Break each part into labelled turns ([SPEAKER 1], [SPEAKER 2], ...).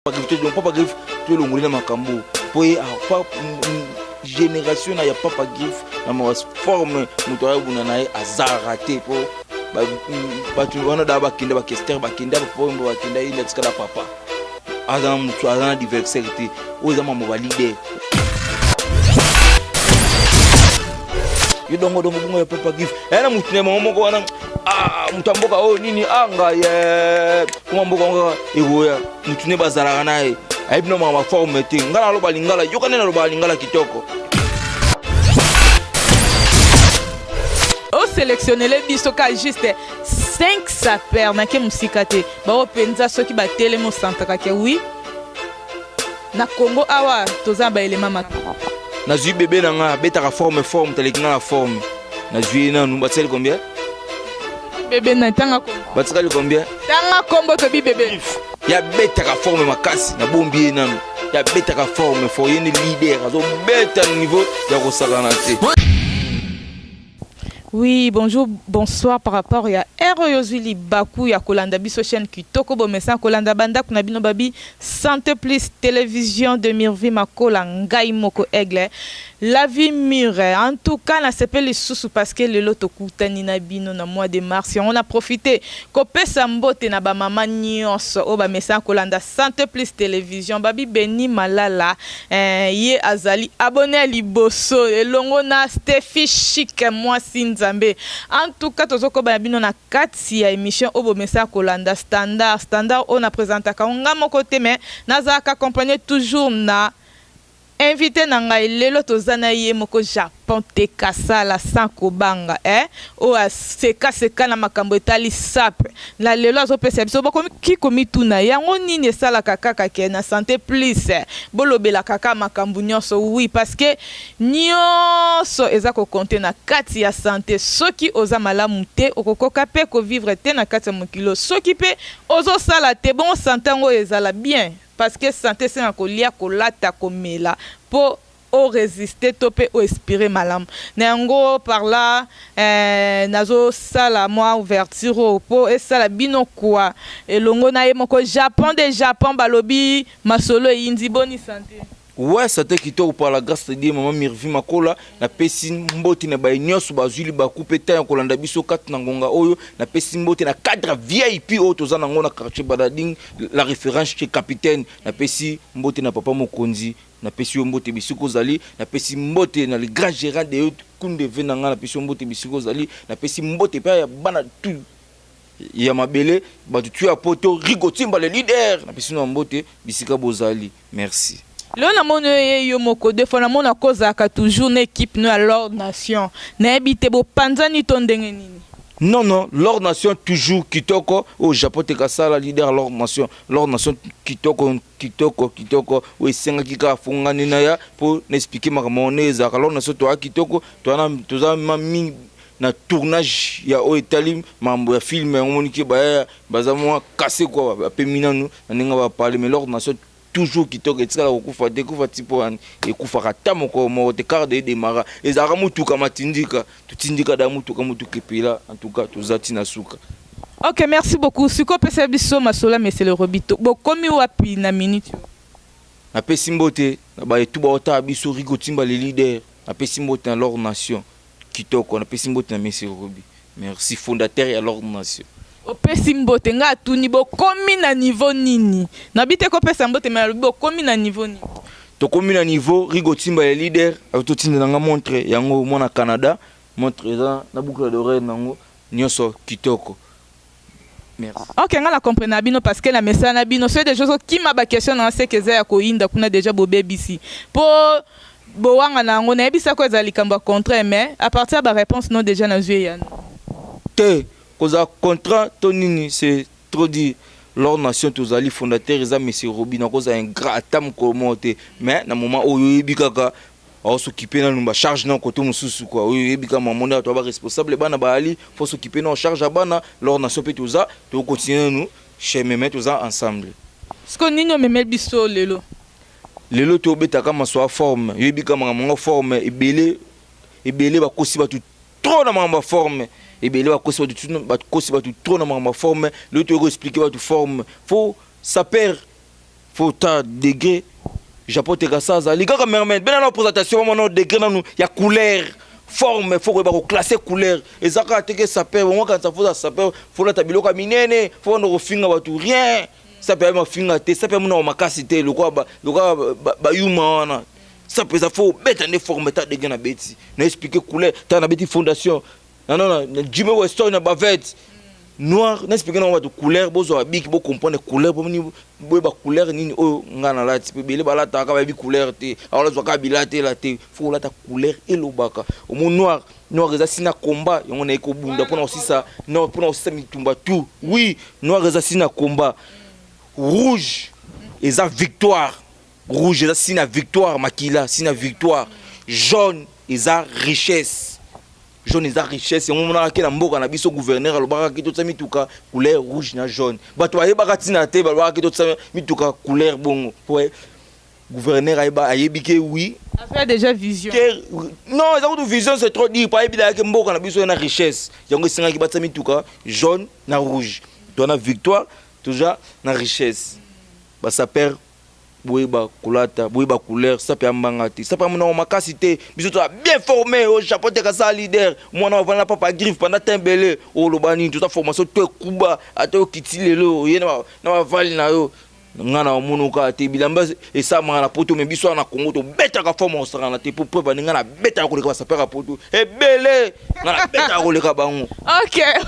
[SPEAKER 1] Papa Griffe, Papa Griffe, tolongoli na makambo po ye ah, génération na ya Papa Griffe na ma forme moto ayobuna na ye azalaka te po bato wana daa bakenda bakester bakenda bapombo bakenda ye nde atikala papa aza na motu aza na diversaire te oyo eza mambo balider yo dongodongo bongo ya Papa Griffe aya na motu na bango moko wana ah, moto ya mboka oyo nini ah, ngai eh, kuma mboka ngo ekoya motu nde bazalaka na ye ayebi na makambo forme te. Ngai naloba lingala, yoka nde nalobaka lingala kitoko.
[SPEAKER 2] Osélectionnele biso ka juste 5 sapeur nake mosika te, bao mpenza soki batelemi osantaka ke oui, na Congo awa toza na baelema maka.
[SPEAKER 1] Nazwi bebe na ngai abetaka forme forme, taleki ngai na forme. Nazwi ye nanu. Batikali combien?
[SPEAKER 2] Bebe na tanga kombo.
[SPEAKER 1] Batikali combien?
[SPEAKER 2] Tanga kombo tobi bebe.
[SPEAKER 1] Yabetaka forme makasi, nabombi ye nanu. Yabetaka forme fo, ye nde leader, azobeta niveau ya kosakana te.
[SPEAKER 2] Oui, bonjour, bonsoir par rapport ya heure oyo ozwi libaku ya kolanda biso, chaîne kitoko bomesana kolanda bandako na bino, babi Santé Plus Télévision de Mirvi Makola, ngai moko Aigle La Vie Mure. En tout cas, nasepeli lisusu parce que lelo tokutani na bino na mois de mars. Yango na profiter kopesa mbote na bamama nyonso oyo bamesana kolanda Santé Plus Télévision. Babi Beni Malala, ye azali abonné ya liboso elongo na Steffi Chic, mwasi Nzambe. En tout cas, tozokoba na bino na kati ya émission oyo bomesana kolanda, Standard. Standard oyo na présentaka nga moko te, mais nazalaka accompagné toujours na invité na ngai. Lelo toza na ye moko Japon te, kasala sans kobanga, eh? Oyo asekaseka na makambo etali sape. Na lelo azopesa biso, bokoki komituna yango nini esalaka kaka ke na Santé Plus bolobelaka kaka makambo nyonso. Oui, parce que nyonso eza kocompter na kati ya santé. Soki oza malamu te, okokoka mpe kovivre te na kati ya mokili. Soki mpe ozosala te, bongo santé yango ezala bien? Parce que santé esenga kolia, kolata, komela mpo orésister to mpe oespire malamu na yango. Par là, nazosala mwa ouverture oyo mpo esala bino kwa elongo na ye moko Japon de Japon. Balobi masolo eyindi. Boni santé?
[SPEAKER 1] Ouais, santé kitoko par la grâce de Dieu, mama Mirvi Makola. Napesi mbote na baye nyonso bazwi libaku mpe ntango ya kolanda biso kati na ngonga oyo. Napesi mbote na cadre VIP oyo toza nango na quartier Badading, la référence chez capitaine. Napesi mbote na papa mokonzi, napesi yo mbote bisika ozali. Napesi mbote na le grand gérant de yo kunde ve na ngai, napesi yo mbote bisika ozali. Napesi mbote mpe ya bana tu ya mabele, bato tu ya poto, Rigo Timba le leader, napesi no mbote bisika bozali. Merci.
[SPEAKER 2] Lelo namoni oyo ye yo moko. Deux fois namoni akozalaka toujours na équipe no ya Lord Nation. Nayebi te bopanzani to ndenge nini.
[SPEAKER 1] Non, Lord Nation toujours kitoko. Oyo Japon te kasala leader Lord Nation. Lord Nation kitoko, kitoko, kitoko. Oyo esengaki kaka fongani na ya mpo na expliquer makambo wana ezalaka Lord Nation. Toya kitoko, toza ma mingi na tournage ya oyo etali makambo ya film yango. Omoniki baya baza mwa kase kwa bapemi nanu na ndenge bapale, mais Lord Nation toujours kitoko, etikala kokufa te. Ekufa ti mpo wani ekufaka ata mokolo moko te. Carte edemara ezalaka motuka matindika, totindika da motuka, motuka epela. En tout cas, toza ntina suka.
[SPEAKER 2] Ok, merci beaucoup. Sikoyo opesa biso masolo ya Mesele Robito, bokomi wapi na minute oyo?
[SPEAKER 1] Napesi mbote na baetu baotala biso, Rigo Timba le leader. Napesi mbote na Lord Nation kitoko. Napesi mbote na Monsieur Robi, merci, fondateur ya Lord Nation.
[SPEAKER 2] Opesi mbote, ngai atuni bokomi na niveau nini. Nabi te kopesa mbote, me nalobi bokomi na niveau nini.
[SPEAKER 1] Tokomi na niveau Rigo Timba ya leader totinda nanga montre yango mwana Canada. Montre eza na boucle d'oreille nango nyonso kitoko. Merci.
[SPEAKER 2] Ok, nga na comprendre na bino parce que na mesala na bino. Soki déjà ozokima baquestion na seke eza ya koyinda kuna, déjà bobebisi mpo bowanga na yango. Nayebisako ezala likambo ya contraire, mais à partir ya baréponse no déjà nazwi eyano.
[SPEAKER 1] Te kozala contrat to nini, c'est trop dire. Lord Nation tozali, fondateur eza Monsieur Robi. Nakozala ingrat ata mokolo moko te, mais na moment oyo oyebi kaka aos'occuper nanu bacharge na kote mosusu kua. Oyo oyebi kaka mamo nde bato baresponsable, bana bayali, faut s'occuper na charge ya bana. Lord Nation mpe toza, tokocontinue nanu chemin, mais toza ensemble.
[SPEAKER 2] Sikoyo nini omemeli biso lelo?
[SPEAKER 1] Lelo tobetaka maso ya forme. Oyebi kaka makambo yango forme ebele ebele, bakosi bato trop na makambo ya forme ebele, bakosi bato, bakosi bato trop na makambo ya forme. Lelo toyei koexpliquer bato forme. Faut saper. Faut ta degré Japon tekasa azali kaka mermaid bena na présentation mama na degré nanu ya couleur forme. Faut koyeba koclasser couleur. Eza kaka teke sapeur bango kanisa faut za sapeur, faut lata biloko ya minene, faut banda kofinga bato, rien. Sape ya mafinga te, sape ya monoko makasi te lokola bayuma wana. Sape eza faut obeta nde forme. Ta degré na beti na expliquer couleur, ta na beti fondation nano na Jimmy Weston na bavette noir. Na expliquer nango bato couleur, bozwa babiki, bocomprendre couleur po boyeba couleur nini oyo ngai nalati. Mpe ebele balataka bayebi couleur te, aolazwa kaka bilatela te. Faut kolata couleur elobaka omo noir. Noir eza sina combat, yango naye kobunda mpona kosisa, mpona kosisa mitumba tout. Oui, noir eza sina combat. Rouge eza victoire, rouge eza sina victoire, makila sina victoire. Jaune eza richesse, jaune eza richesse. Yango monaka ke na mboka na biso, gouverneur alobaka ke totia mituka couleur rouge na jaune. Bato bayebaka ntina te, balobaka ke totia mituka couleur bongo po gouverneur ayebi ke oui.
[SPEAKER 2] Avait déjà vision.
[SPEAKER 1] Ke non, eza kutu vision, c'est trop dire. Po ayebi dayake mboka na biso na richesse, yango esengaki batia mituka jaune na rouge. To na victoire, toza na richesse. Basapeur, boyeba kolata, boyeba couleur. Sape ya mbanga te, sape ya monoko makasi te. Biso toza bien formé au Japon te kasala leader mwana ovanda na Papa Griffe pendant temps ebele. Oloba nini? Toza formation to ekuba. Ata okiti lelo, oye na bavali na yo, nga na omonoka te. Bilamba esalamaka na poto, me biso wana na Congo tobetaka forme osakana te. Po preuve ane, nga nabetaka koleka basapeur ya poto ebele, nga nabetaka koleka bango.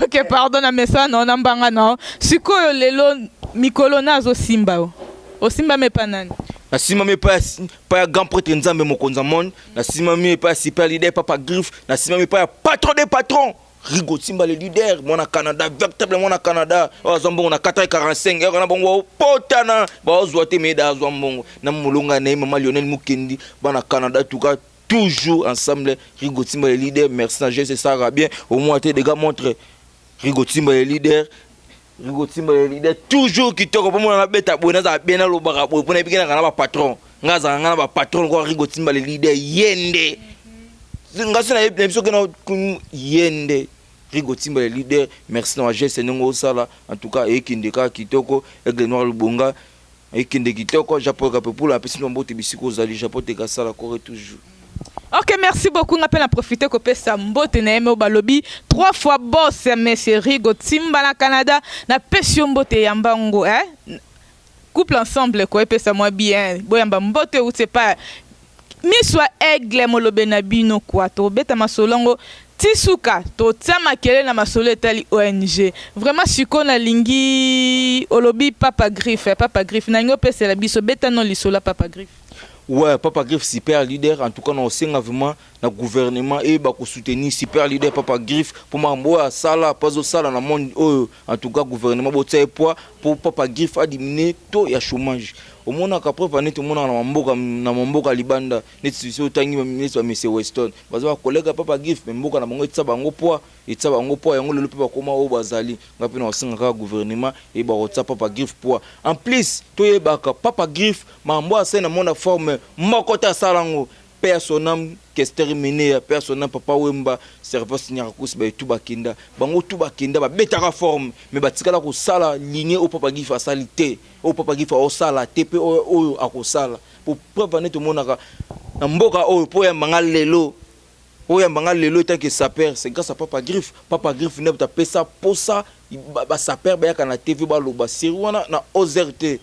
[SPEAKER 2] Ok, pardon na mesana na mbanga na sikoyo. Lelo mikolo na azosimba o osimbami epa nani?
[SPEAKER 1] Nasimami epai ya grand prêtre Nzambe mokonzi ya monde, nasimami epai ya super leader Papa Griffe, nasimami epai ya patron de patron Rigo Timba le leader, mwana Canada, véritable mwana Canada oyo azwa mbongo na 445 eka na bango baopotana baozwa te, meyeda azwa mbongo na molonga na ye mama Lionel Mukendi, bana Canada tuka toujours ensemble. Rigo Timba le leader, merci na geste esaka bien au moins te dégâts montre. Rigo Timba le leader, Rigo Timba le leader, toujours kitoko. Mpo mona nabeta boye, nazala bien, nalobaka boye mpo nayebi kenaka na bapatron. Nga azalaka nga na bapatron lokola Rigo Timba le leader. Ye nde nga so nayebi biso kena ye nde Rigo Timba le leader. Merci na bageste ndenge osala. En tout cas ekende kaka kitoko. Aigle Noir Lubonga ekende kitoko. Japon Kapepula apesi no mbote bisika ozali. Japon tekasala kore toujours.
[SPEAKER 2] Ok, merci beaucoup. Nga mpe na profite kopesa mbote na ye me balobi trois fois boss, monsieur Rigo Timba na Canada. Napesi yo mbote, yamba ngo, eh? Couple ensemble ko epesa mwa bien. Boyamba mbote euti epa miso ya aigle molobe na bino kwa. Tobeta masolo yango ti suka, totia makele na masolo etali ONG. Vraiment sikoyo nalingi olobi Papa Griffe, Papa Griffe nalingi opesela biso, beta no lisolo ya Papa Griffe.
[SPEAKER 1] Ouais, Papa Griffe super leader. En tout cas na osenga vraiment na gouvernement eyeba kosoutenir super leader Papa Griffe mpo makambo oyo asala mpo azosala na monde oyo. En tout cas gouvernement botia ye poids mpo Papa Griffe adiminuer taux ya chômage. Omonaka preuve neti omonaka na mamboka libanda, neti so otangi neti bamese Weston, baza bacollègue ya Papa Griffe, me mboka na bango etia bango poids, etia bango poids. Yango lelo mpe bakóma oyo bazali. Nga mpe na kosenga kaka gouvernement eyeba kotia Papa Griffe poids. En plus toyebaka Papa Griffe makambo asali na monde forme moko te asala yango. Mpe ya son âme Kester Menea, mpe ya son âme Papa Wemba, Service Nyarakusi, baetu bakenda bango tu bakenda babetaka forme, me batikala kosala ligne oyo Papa Griffe asali te, oyo Papa Griffe aosala te, mpe oyo akosala. Po preuve neti omonaka na mboka oyo, mpo oyambanga lelo, oyambanga lelo etanke sapeur, c'est grâce à Papa Griffe. Papa Griffe nde apesa posa basapeur bayaka na TV, baloba série wana na ozer te.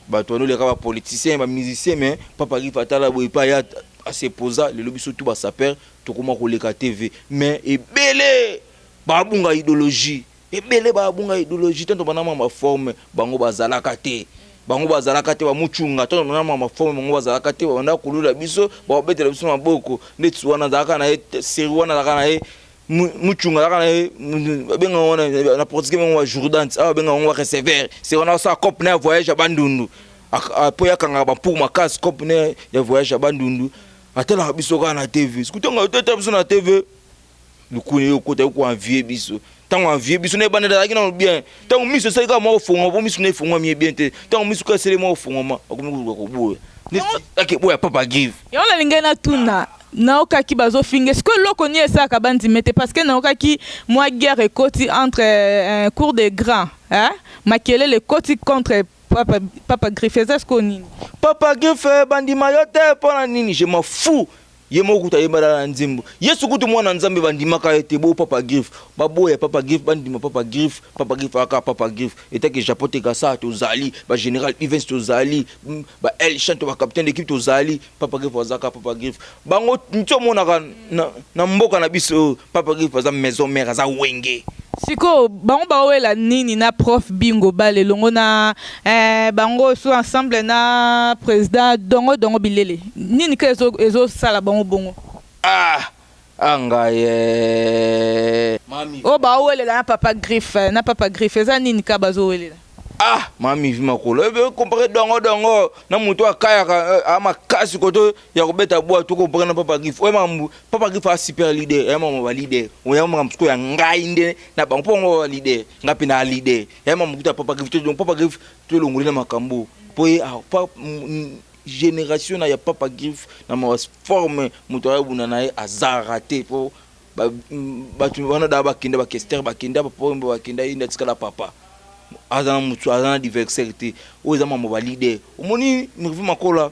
[SPEAKER 1] Bato wana oleka bapoliticien, bamusicien, mais Papa Griffe atala boye epai ya aseposa. Lelo biso tu basapeur tokóma koleka TV, mais ebele babunga idéologie, ebele babunga idéologie. Tanto banama baforme bango bazalaka te, bango bazalaka te bamucunga. Tanto banama baforme bango bazalaka te, babanda kolula biso, babetela biso maboko. Neti wana azalaka na ye série wana, azalaka na ye mucunga, azalaka na ye, babengaka wana na portugais bango ba Jordan awa, babengaka bango ba receveur. C'est wana asala cope na ya voyage ya Bandundu po yakangaka bampuku makasi, cope na ya voyage ya Bandundu. Atalaka biso kaka na TV. Sikutonga totala biso na TV, lukuni ye okota ye koenvie biso. Ntango envie biso na ebandela azalaki nano bien. Ntango miso esali kaka mwa kofongama, po miso na efongwami ye bien te. Ntango miso kaka esali mwa kofongwama, akomi koluka koboya neti ake boya Papa Griffe.
[SPEAKER 2] Yango nalingai natuna, naokaki bazofinga sikoyo eloko nini esalaka bandime te? Parce que naokaki mwa guerre ekoti entre cour de grand, hein? Makelele ekoti contre. Papa, Papa Griffe eza sikoyo nini?
[SPEAKER 1] Papa Griffe bandima yo te mpo na nini? Je m'en fous. Ye moko kutu ayembala na nzembo. Yesu kutu mwana Nzambe bandimaka ye te bo Papa Griffe. Baboya Papa Griffe, bandima Papa Griffe, Papa Griffe aka Papa Griffe. Etake Japon te kasa tozali, ba General Ivens tozali, ba El Chanto ba capitaine d'équipe tozali, Papa Griffe azaka Papa Griffe. Bango nti omonaka na, na mboka na biso Papa Griffe aza maison mère, aza wenge.
[SPEAKER 2] Sikoyo bango bawela nini na prof Bingo bale elongo na eh, bango so ensemble na président dongo dongo bilele nini ka ezosala bango bongo?
[SPEAKER 1] Ah, ah ngai eh. Mami.
[SPEAKER 2] Oyo baowelela na Papa Griffe, na Papa Griffe eza nini ka bazowelela?
[SPEAKER 1] Ah, mami vi makolo ebe compare dongo dongo na moto akayaka a makasi koto ya kobeta bwa to compare na Papa Griffe. Oyo makambo Papa Griffe a super leader, ya makambo ba leader. Oyo makambo sikoyo ya ngai nde na bango mpo bango ba leader, ngai mpe na leader. Ya makambo kuta Papa Griffe, donc Papa Griffe tolongoli na makambo mpo ye pa génération na ya Papa Griffe na ma forme moto ayabuna na ye aza raté mpo bato wana daa bakenda, bakester bakenda, bapombe bakenda, ye nde atikala papa, aza na motu, aza na adversaire te. Oyo eza mambo ba leader. Omoni Mervi Makola,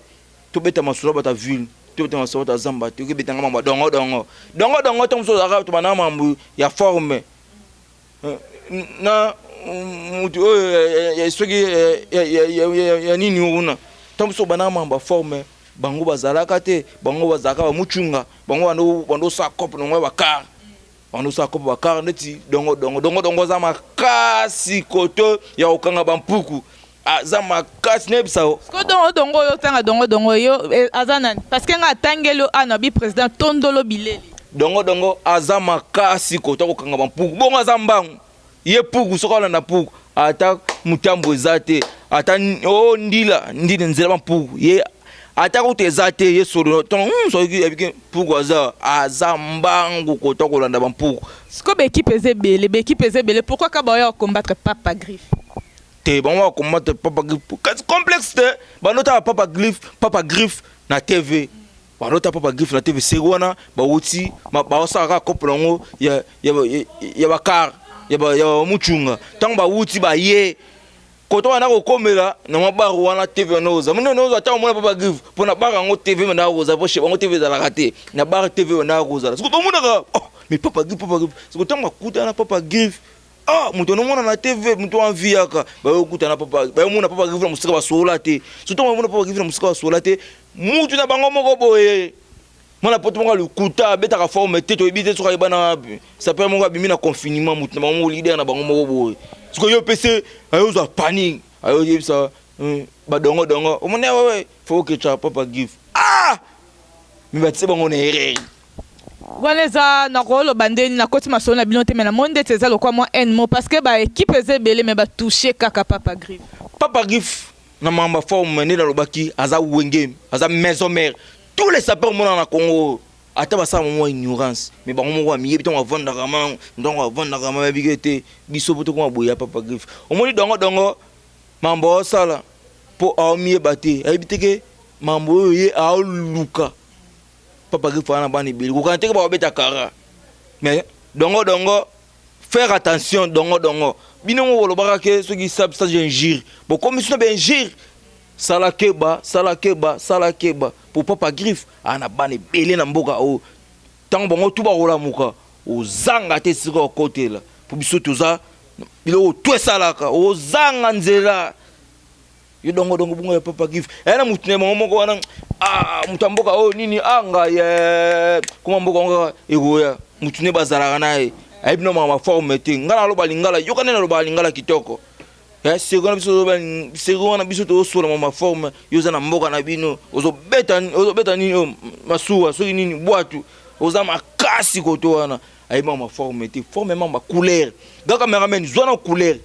[SPEAKER 1] tobeta masolo bato ya ville, tobeta masolo bato ya zamba te, okebetanga mambo ya dongo dongo dongo dongo. Ntango mosusu ozalaka tobanda mambo ya forme na motu oyo soki ya nini kuna, ntango mosusu obandaka mambo ya forme, bango bazalaka te, bango bazalaka bamucunga, bango bando osala cope nango ya bakar, bando osala cope bakar neti dongo dongo dongo dongo. Aza makasi koto ya kokanga bampuku, aza makasi, nayebisa yo.
[SPEAKER 2] Siko dongo dongo oyo otanga, dongo dongo yo aza nani? Parce que nga atangeli yo ana bi président Tondolo Bilele.
[SPEAKER 1] Dongo dongo aza makasi koto kokanga bampuku, bongo aza mbangu ye puku. Soki alanda puku, ata motambo eza te, ata o ndila ndila nzela bampuku ye, ata kutu eza te, ye solo ntongo soki yebiki puku aza mbangu kota kolanda bampuku.
[SPEAKER 2] Siko baekipe eza ebele, baekipe eza ebele, pourquoi ka baoya kocombattre Papa Griffe?
[SPEAKER 1] Te, bango bakombattre Papa Griffe kasi complexe te. Bandotala Papa Griffe, Papa Griffe na TV, bandota Papa Griffe na TV seri wana, bawuti baosala kaka kope nango ya bakar ya bamucunga. Ntango bawuti baye koto wana kokomela na mwa bar wana, TV wana oza mino ozwa ntango omona Papa Griffe mpo na bar yango TV wana kozala, mpo chez bango TV ezalaka te, na bar TV wana kozala. Siko tomonaka, oh, mais Papa Griffe, Papa Griffe, siko ntango bakutana Papa Griffe, ah, moto anomona na TV, moto anviaka, bayokutana papa, bayomona Papa Griffe na mosika, basola te. So ntango bayomona Papa Griffe na mosika, basola te. Mutu na bango moko boye, mwana poto moko lokuta, abetaka forme te, toyebi te soki ayebana wapi, sapeur moko abimi na confinement, mutu na bango moko, leader na bango moko boye. Sikoyo yo pese ayozwa panique, ayoyebisa badongo dongo, omoni wewe fo oketya Papa Griffe. Ah, me batie bango na erreur.
[SPEAKER 2] Wana eza nakoloba ndeni nakoti masolo na bino te, me namoni ndeti eza lokwa mwa haine mo, parce que baekipe eza ebele, me batouche kaka Papa Griffe.
[SPEAKER 1] Papa Griffe na makambo ya forme nde nalobaki, aza wenge, aza maison mère. Tous les sapeurs omonaka na Congo, ata basala mwa ignorance, mais bango moko bamiyebi. Ntango avandaka ma, ntango avandaka ma, bayebiki ete biso po tokoma boye ya Papa Griffe. Omoni dongo dongo, makambo aosala mpo aomiyeba te, ayebi te ke makambo oyo ye aoluka. Papa Griffe wana bana ebele kokana te ke bakobeta kara, mais dongo dongo, faire attention. Dongo dongo, bino moko bolobaka ke soki sage injure, bokomi sino bainjure. Sala keba, sala keba, sala keba, po Papa Griffe aa na bana ebele na mboka oyo. Ntango bango tu bakolamuka, ozanga te esika okotela, po biso toza biloko to esalaka ozanga nzela. Yo dongo dongo bongo ya Papa Griffe eya na motu na bango moko wana, ah, moto ya mboka oyo nini, ah, ngai koma mboka yango kaka ekoya motu ne bazalaka na ye, ayebi na makambo forme te. Ngai naloba lingala, yoka nde nalobaka lingala kitoko. Seri wana biso, seri wana biso tozosola ma forme. Yo oza na mboka na bino, ozobeta, ozobeta nini oyo, masuwa soki nini, bwatu, oza makasi koto wana, ayebi ma forme te, forme ma bacouleur. Ga cameraman, zwa na couleur.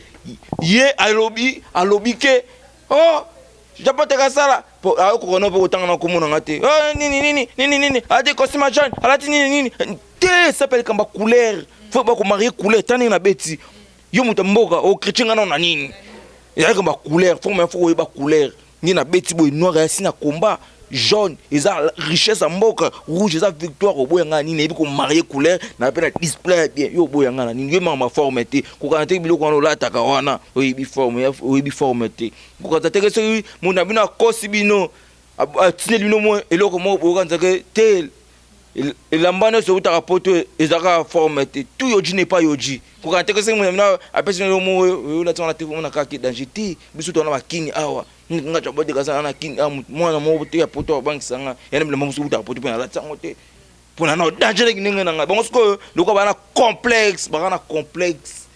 [SPEAKER 1] Ye alobi, alobi ke oh, Japon kasala po akoka no mpe kotanga na komona nga te. Oh, nini nini nini nini, alati costume jaune, alati nini nini te, sapeleka bacouleur, fo bakomarie couleur. Ta ndenge nabeti yo, moto ya mboka, okritie nga nao na nini, ezalaka bacouleur, forme, fo koyeba couleur. Nde nabeti boye noir ayasi na combat, jaune eza richesse ya mboka, rouge eza victoire. Oboya ngai nini? Nayebi komarie couleur na mpe na display ya bien. Yo oboya ngai na nini? Yo mama forme te, kokana te biloko wana olataka wana, oyebi forme, oyebi forme te. Kokata teke soki moto na bino akosi bino, atindeli bino mwa eloko moko, boyokanzake te. Elamba nyonso eutaka poto ezalaka forme te. Tout yoji n'est pas yoji. Kokana teke soki moto na bino apesi bino eloko moko, olati wana te, omona kaka ke danger te. Biso towana bakini awa, nga jabodeka aza na kini awa, mwana moko te ya poto abangisa nga yana bilamba mosusu eutaka poto mpe nalati yango te mpona na danger leki ndenge na ngai. Bango sikoyo lokola baa na complexe, baka na complexe,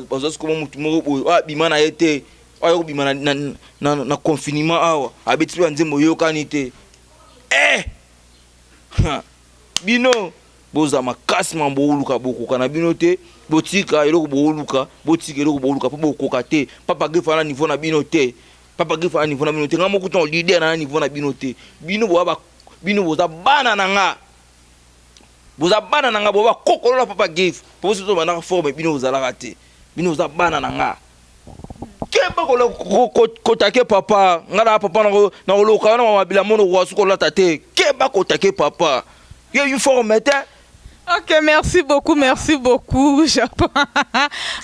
[SPEAKER 1] bazwa sikoyo motu moko boye oyo abima na ye te, oyo kobima na confinement awa, abeti mpe banzembo oyokani te. Eh! Bino bozala makasi, ma booluka bokoka na bino te. Botika eloko booluka, botika eloko booluka mpo bokoka te. Papa Griffe na niveau na bino te, Papa Griffe na niveau na bino te. Nga moko to leader na niveau na bino te. Bino boa, bino boza bana na nga, boza bana na nga, boa bakokolola Papa Griffe mpo biso tobandaka forme, bino bozalaka te. Bino boza bana na nga. Keba kotake papa nga na papa nakoloka wana mabila mono okoka soki olata te. Keba kotake papa ye forme te.
[SPEAKER 2] Ok, merci beaucoup, merci beaucoup, Japon.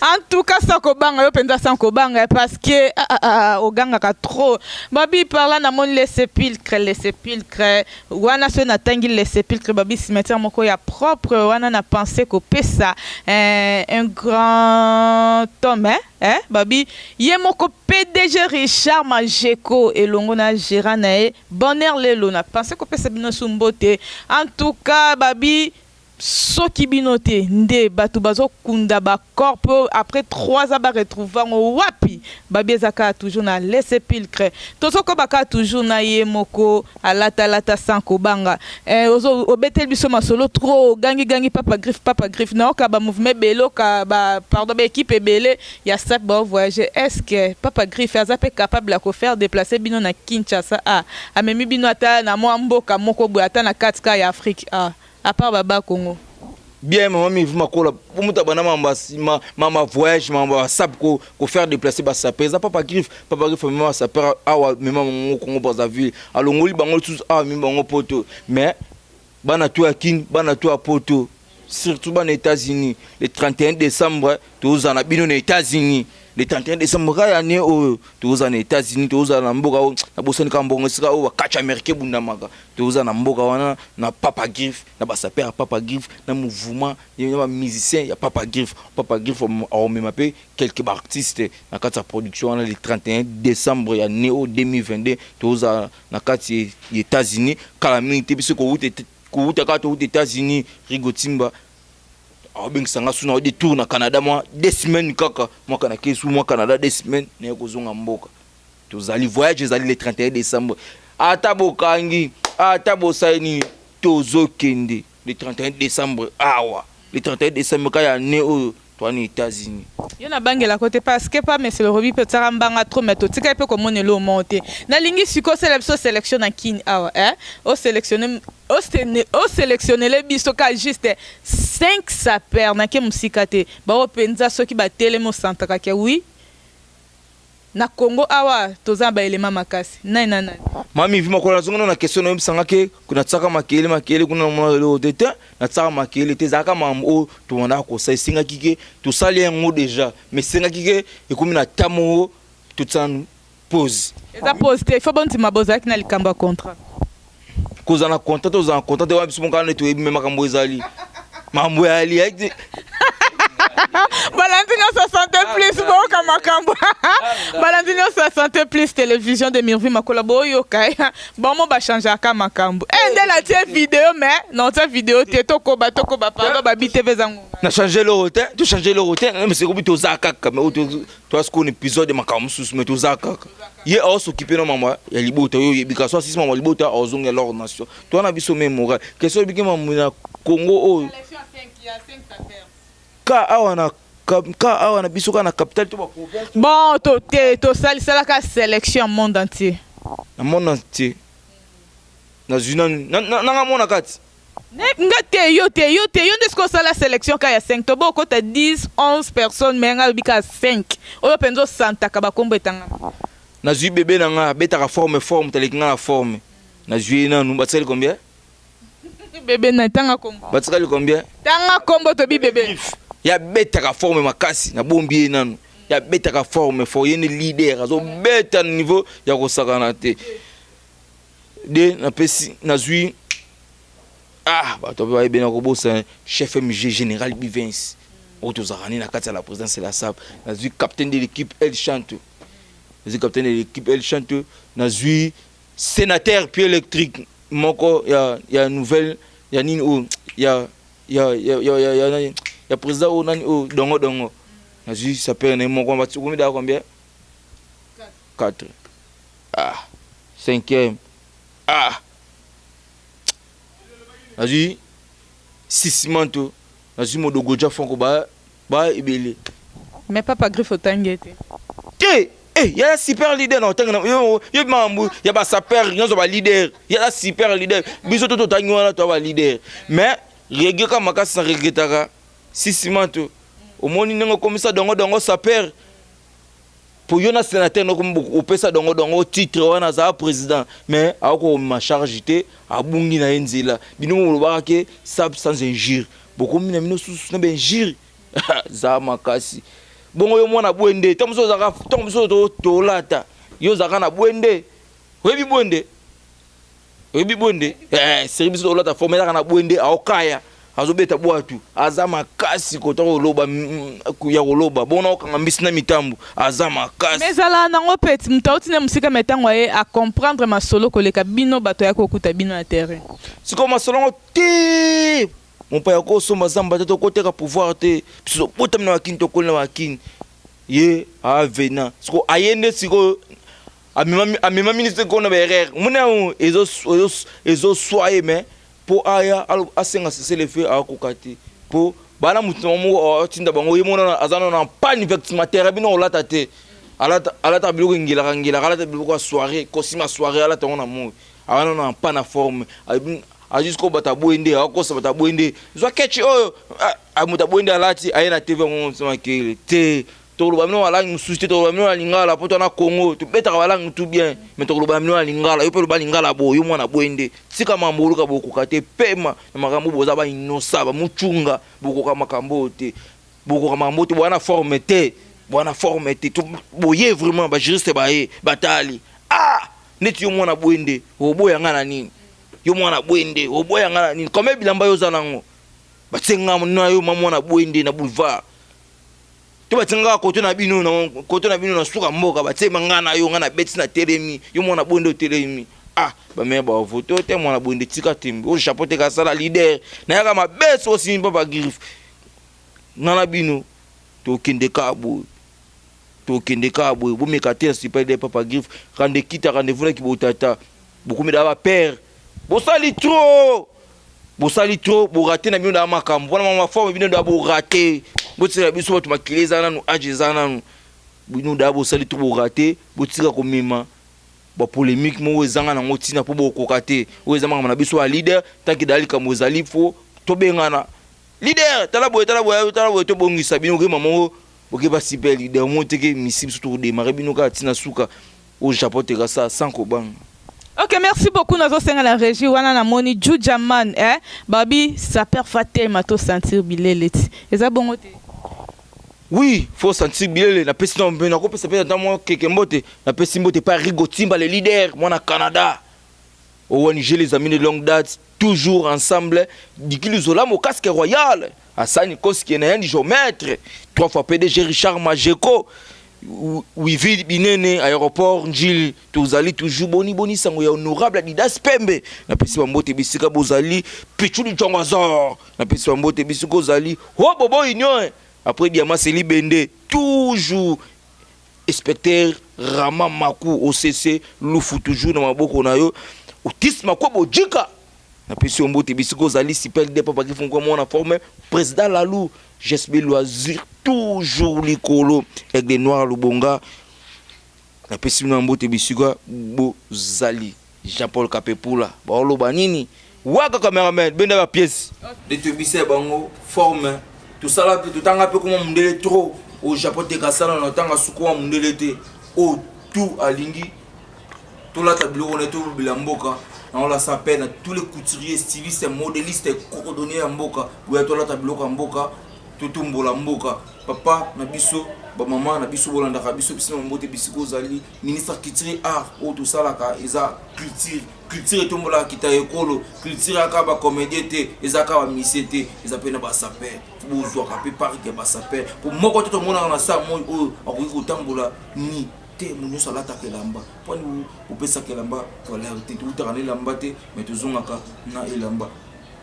[SPEAKER 2] En tout cas, sans kobanga, yo penza sans kobanga, parce que ah, ah, ah, ogangaka trop. Babi par là, namoni les sépulcres, les sépulcres. Wana so natangi les sépulcres, babi cimetière moko ya propre, wana na pensé kopesa un grand homme, hein, hein, babi ye moko PDG Richard Majeko elongo na gérant na ye Bonheur lelo na pensé kopesa bino sumbote. En tout cas, babi soki bino te nde bato bazokunda bacorps mpo après 3 ans baretrouve yango wapi? Babi eza kaka toujours na les sépulcres, tozokoba kaka toujours na ye moko alatalata sans kobanga. Eh, obeteli biso masolo trop, gangi-gangi Papa Griffe, Papa Griffe, naoka bamouvement ebele, oka ba, pardon, baéquipe ebele ya sap baovoyage. Est ce que Papa Griffe aza mpe capable ya kofaire déplacer bino na Kinshasa? A amemi bino ata na mwa mboka moko boye, ata na kati kaka ya Afrique, a à part baba Congo?
[SPEAKER 1] Bien, mama Mivu Makola, po moto abanda mama voyage, mama basap, kofaire déplacer basapeurs, eza Papa Griffe. Papa Griffe amema basapeurs awa, mema bango Congo Brazzaville, alongoli bango lisusu awa, memi bango poto. Mais bana to ya Kini, bana to ya poto, surtout bana États-Unis, le 31 décembre tozala na bino na États-Unis. Le 31 décembre kaka ya année oyo tozala na États-Unis, tozala na mboka oyo nabosani kaka mbongo, esika oyo bakati américain ebundamaka. Tozala na mboka wana na Papa Griffe, na basapeurs ya Papa Griffe, na mouvement na bamusicien ya Papa Griffe. Papa Griffe akomema mpe quelques baartiste na kati ya production wana. Le 31 décembre ya année oyo 2022 tozala na kati ya États-Unis. Kala mingi te, biso kowuta kaka, towuta États-Unis, Rigo Timba aobengisa nga su na de tour na Canada, mwa 2 semaines kaka, mwa na kesu mwa Canada 2 semaines, naye kozonga mboka. Tozali voyage ezali le 31 décembre. Ata bokangi, ata bosali nini, tozokende le 31 décembre awa. Le 31 décembre kaka ya année oyo toza na États-Unis.
[SPEAKER 2] Yo nabangelako te parce que pa monsieur Robi mpe otiaka mbanga trop, mais totikali mpe komona eloko moko te. Nalingi sikoyo osala biso sélection na Kini awa, eh? Osélectionne, osélectionnele biso ka juste 5 sapeurs nake mosika te, bao mpenza soki batelemi osantaka ke oui, na Congo awa toza na baelema makasi. Nani na nani?
[SPEAKER 1] Mami Vi Makolo, nazonga na question nayebisanga ke natiaka makele makele kuna, namona eloko te. Te, natiaka makele te. Ezalaka makambo oyo tobandaka kosala, esengaki ke tosali yango déjà, mais esengaki ke ekomi na ta moko totia pause.
[SPEAKER 2] Eza pause te, il faut bondima bozalaki na likambo ya contrat.
[SPEAKER 1] Kozala na contrat, tozala na contrat te. Wana biso moko nde toyebi, me makambo ezali makambo ya
[SPEAKER 2] Balandi nyonso Santé Plus, boyoka makambo. Balandi nyonso ya Santé Plus Télévision de Mirvi Makola, boyoka bango bachangeaka makambo e nde natie video, mais naotia video te. Tokoba, tokoba, pardon, babi tv eza ngonga.
[SPEAKER 1] Na change eloko te, tochange eloko te. Mais sekobi toza kaka, mais toa sikoyo na épisode ya makambo mosusu, mais toza kaka. Ye aosokipe na mama ya libota oyo oyebi kaka so asisi mama libota, aozonga lor nation. Toa na biso me moral question oyebiki mambo na Congo oyo ka awa na ka awa na biso kaka na capitale to baprovince?
[SPEAKER 2] Bon, to te tosalisalaka sélection ya monde entier.
[SPEAKER 1] Na monde entier nazwi nanu nanga mona kati.
[SPEAKER 2] Nga te, yo te, yo te, yo nde soki osala sélection ka ya 5, tobo okota 10, 11 personnes, mais nga alobi kaka 5 oyo mpenza osantaka bakombo etangama.
[SPEAKER 1] Nazwi bebe na nga, abetaka forme forme, taleki nga na forme. Nazwi ye nanu, batikali combien?
[SPEAKER 2] Bebe na tanga kombo.
[SPEAKER 1] Batikali combien?
[SPEAKER 2] Tanga kombo tobi bebe.
[SPEAKER 1] Ya betaka forme makasi, nabombi ye nanu. Ya betaka forme fort, ye nde leader, azobeta na niveau ya kosakana te. De napesi, nazwi ah bato mpe bayebi na kobosana chef MG général Bivens oyo tozalaka nde na kati ya la présidence la SAP. Nazwi capitaine de l'équipe El Chanto, nazwi capitaine de l'équipe El Chanto, nazwi sénateur puis électrique moko ya nouvelle ya nini oyo ya président oyo nani oyo dongo dongo, nazwi sapeur na ye moko. Okomi daka combien? 4. Ah, cinquième, ah, nazwi Sisimanto, nazwi Modogoja Franco, ba ba ebele.
[SPEAKER 2] Mais Papa Griffe, otangi ete.
[SPEAKER 1] Te, eh, yaya super leader na otanga yo, yo makambo ya basapeur nyonso, baleader, yaya super leader. Biso to totangi wana, to baleader, mais regret ka makasi na regretaka Sisimanto. Omoni ndenge okomisa dongo dongo sapeur po yo na sénateur nokomi opesa dongo dongo titre wana, azala président, mais akokomema charge te, abungi na ye nzela. Bino bolobaka ke sab sans injure, bokomi na bino susu na bainjure za makasi. Bongo yo mwana bwende, ntango mosusu ozalaka, ntango mosusu tolata yo ozalaka na bwende, oyebi bwende, oyebi bwende, eh, seri biso tolata forme ezalaka na bwende, aokaya azobeta bwatu, aza makasi kota koloba ya koloba bongo naokanga mbisi na mitambo, aza makasi.
[SPEAKER 2] Mais ezala nango peti moto auti na mosika, me ntango aye acomprendre masolo koleka bino bato ya kokuta bino na terrain.
[SPEAKER 1] Sikoyo masolo yango te, mopaya kosomba zamba te, tokoteka pouvoir te. Biso tobotami na bakini, tokoli na bakini, ye avena sikoyo, aye nde sikoyo amemami sikoyo na baerreur. Omoni yango ezoswa ye, mais mpo aya asenga cessez-le-feu, akoka te, mpo bana motu na moko atinda bango. Ye mona aza nano na panne vestimentaire, bino kolata te, alata biloko engelaka ngelaka, alata biloko ya soirée, costume ya soirée alata yango na moi, aza nano na panne na forme. Ajuske bato aboye nde akosa bato aboye nde zwa kechi oyo moto aboye nde alati aye na TV yango makele te. Tokoloba bino balangue mosusu te, tokoloba bino na lingala, mpo to na Congo tobetaka balangue tout bien, mais tokoloba bino na lingala. Yo mpe loba lingala boye. Yo mwana boye nde tika makambo oluka, bokoka te. Pema na makambo, boza bainosa bamucunga, bokoka makambo oyo te, bokoka makambo te, boya na forme te, boya na forme te. Boye vraiment bajuriste baye batali. Ah, neti yo mwana boye nde oboya nga na nini? Yo mwana boye nde oboya nga na nini? Comme bilamba yo oza nango, batie nga na yo ma mwana boye nde na boulevard to batie nga koto na bino, na koto na bino na suka mboka, batie nga na yo, nga na beti na telemi. Yo mwana boye nde otelemi, ah, bamere bavote te. Mwana boye nde tika tembe oyo chapeau te, kasala leader nayaka mabe. So osimbi Papa Griffe, nga na bino tokende kaka boye, tokende kaka boye. Bomeka te na super leader Papa Griffe. Rende kita rendez-vous naki botata, bokomi daa bapere, bosali trop, bosali trop, borate na bino daa makambo mpona mama forme bino daa borate. Botikela biso bato makili eza nanu, age eza nanu, bino daa bosali trop, borate. Botika komema bapolémique moko ezanga nango ntina, mpo bokoka te. Oyo eza makambo na biso ya leader. Tanki daa likambo ezali, fo tobengana leader, tala boye, tala boye, tala boye, tobongisa bino. Okema moko boke ba super leader mo teke misi biso tokodémarrer bino kaka ntina suka oyo Japon teka sa sans kobanga.
[SPEAKER 2] Ok, merci beaucoup. Nazosenga na régie wana, namoni Jujaman, eh? Babi sapeur fatema to sentir bilele ti eza bongo te.
[SPEAKER 1] Oui, faut sentir bilele. Napesi na mpe nakopesa mpe ata mwa keke mbote. Napesi mbote pa Rigo Timba le leader, mwana Canada, ONG Les Amis de Longue Date, toujours ensemble. Dikili Zola mo casque royal, Asani Koski na yandi géomètre trois fois PDG Richard Majeko Wivi Binene, aéroport Njili, tozali toujours. Boni boni sango ya honorable Adidas Pembe? Napesi bambote bisika bozali. Pichuli Jongazor, napesi bambote bisika ozali. Ho bobo union après diamant seli bende, toujours inspecteur Rama Maku OCC Lufu, toujours na maboko na yo. Otis Makwabo Jika, napesi yo mbote bisika ozali. Super leader Papa Kifunga mwana forme, président Lalou GSB Loisir, toujours likolo. Aigle Noir Lubonga, napesi bino mbote bisika bozali. Jean-Paul Kapepula, baoloba nini waka? Cameraman benda bapièce nde toyebisa ya bango forme. Tosala mpe totanga mpe koma mondele trop. Oyo Japon te kasala na otanga suku wa mondele te oyo. tout alingi tolata biloko na ye, tolobela mboka. Naolasa appel na tous les couturiers, stylistes, modélistes, coordonniers ya mboka, boya tolata biloko ya mboka, totombola mboka. Papa na biso, bamama na biso, bolandaka biso, biso na mbote bisika ozali. Ministre culture, art oyo tosalaka eza culture. Culture etombolaka kita ekolo. Culture aka bacomédien te, eza kaka bamusicien te, eza mpe na basapeurs. Bozwaka mpe part ya basapeurs, po moko te tomonaka na sa moi oyo akoki kotambola ni te. Mo nyonso alataka elamba, mponi opesaka elamba valeur te? Toutaka na elamba te, mais tozongaka na elamba.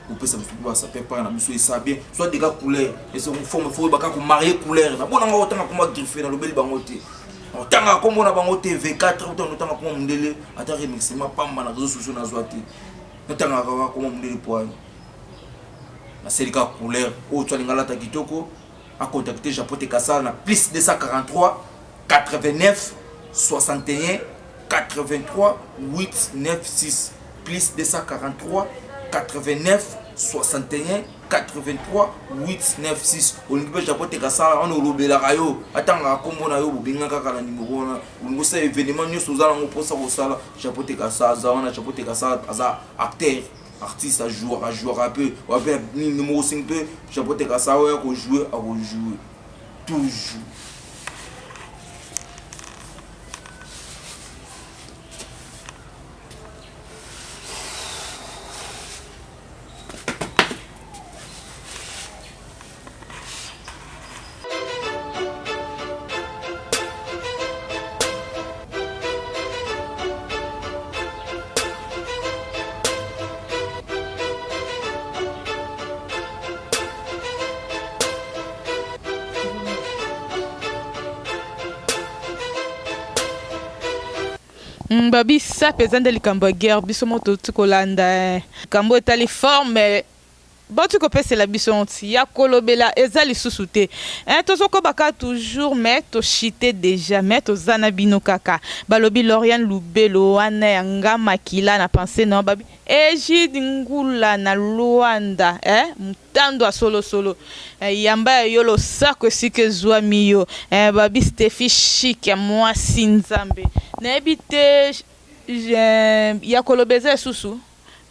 [SPEAKER 1] Kopesa biso mpe basapeurs part na biso esa bien, soit dega couleur forme, faut oyebaka komarier couleur. Nabonanga otanga koma griffe, nalobeli bango te, otanga kombo na bango te. V4 otanga, otanga koma mondele, ata remixement pamba na réseau sociaux nazwa te. Natangaka kaka koma mondele po ani naseli kaka couleur oyo to alinga alata kitoko, acontacte Japote Kasala na plus 243 89 61 83 896, plus 243 89 61 83 896. Olingi mpe Japote Kasala wana, olobelaka yo, atangaka nkombo na yo, bobenga kaka na nimero wana. Olingi osala événement nyonso, oza nango mposa kosala, Japote Kasala aza wana. Japote Kasala aza acteur, artiste, ajouaka, ajouaka mpe wape numéro 5 mpe. Japote Kasala oyo akojoue, akojoue toujours.
[SPEAKER 2] Babisa mpenza nde likambo ya guerre. Biso mo toti kolanda likambo etali forme, bauti kopesela biso nti ya kolobela eza lisusu te. Tozokoba kaka toujours, mais toshite déjà, mais toza na bino kaka. Balobi Loriane Lubelo wana ya nga makila na pense na babi Egide Ngula na Luanda, mutando ya solosolo, yamba ya yo losako esika ezwami yo. Babi Stefi Chic ya mwasi Nzambe, nayebi te ya koloba eza lisusu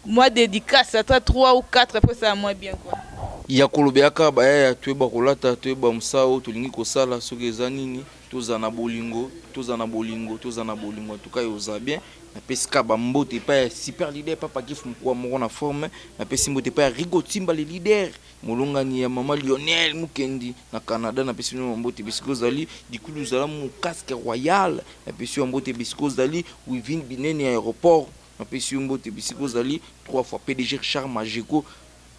[SPEAKER 2] mwa dédicace ata 3 ou 4 po esala mwa bien quoi.
[SPEAKER 1] Ya koloba kaka bayaya, toyeba kolata, toyeba mosala oyo tolingi kosala. Soki eza nini, tozala na bolingo, tozala na bolingo, tozala na bolingo. En tout cas oza bien. Napesi kaka bambote epai ya super leader Papa Gif Mokwa moko na forme. Napesi mbote epai ya Rigo Timba, le leader molongani ya mama Lionel Mukendi na Canada. Napesi bino bambote bisika ozali. Dikulu ozala mo casque royal, napesi yo mbote bisika ozali. Wivine Binene ya aéroport, napesi yo mbote bisika ozali. Trois fois PDG Richard Majeko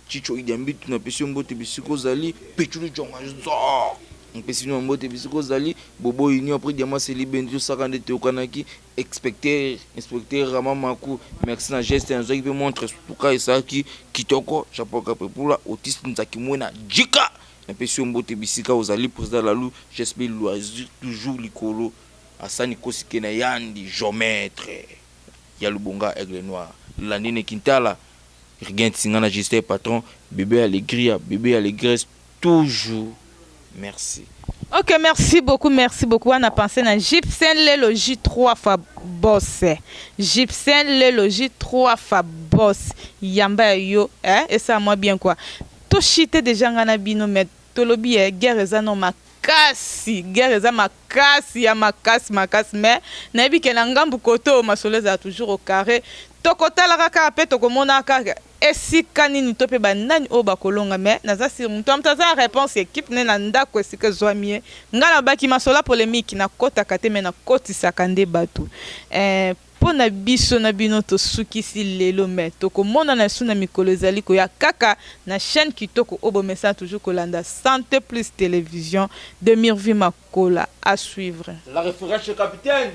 [SPEAKER 1] Chicho Idiambitu, napesi yo mbote bisika ozali. Pechulu Jonga Zor, napesi bino mbote bisika ozali. Bobo Union après Diamant Selibendi, osaka nde toyokanaki. Inspecteur, inspecteur Rama Maku, merci na geste nazwaki mpe montre sutuka esalaki kitoko. Japon Kapepula Otis Nzaki Mwena Jika, napesi yo mbote bisika ozali. Président Lalu GSB Loisir toujours likolo. Asani Kosike na Yandi géomètre ya Lubonga Aigle Noir, Landine Kintala, Rigin Tsinga na Justin patron bébé Allegria, bébé Allégresse toujours, merci.
[SPEAKER 2] Ok, merci beaucoup, merci beaucoup. On a pensé na Gibson Lelo J3 fois boss. Gibson Lelo J3 fois boss. Yamba yo, hein, et ça moi bien quoi. Toshite déjà ngana bino, mais tolobi eh, guerre eza no makasi, guerre eza makasi ya makasi makasi, mais nayebi ke na ngambu koto masolo ezala toujours au carré. Tokotalaka kaka mpe tokomona kaka esika nini to mpe banani oyo bakolonga, mais naza sur moto moto aza na réponse équipe ne na ndako esika ezwami ye. Ngai nabaki masolo ya polémique nakɔtaka te, mais nakotisaka nde bato mpo na biso na bino. Tosukisi lelo, mais tokomonana lisusu na mikolo ezali koya kaka na chaîne kitoko oyo bomesana toujours kolanda, Santé Plus Télévision de Mirvi Makola. À suivre.
[SPEAKER 1] La référence, capitaine.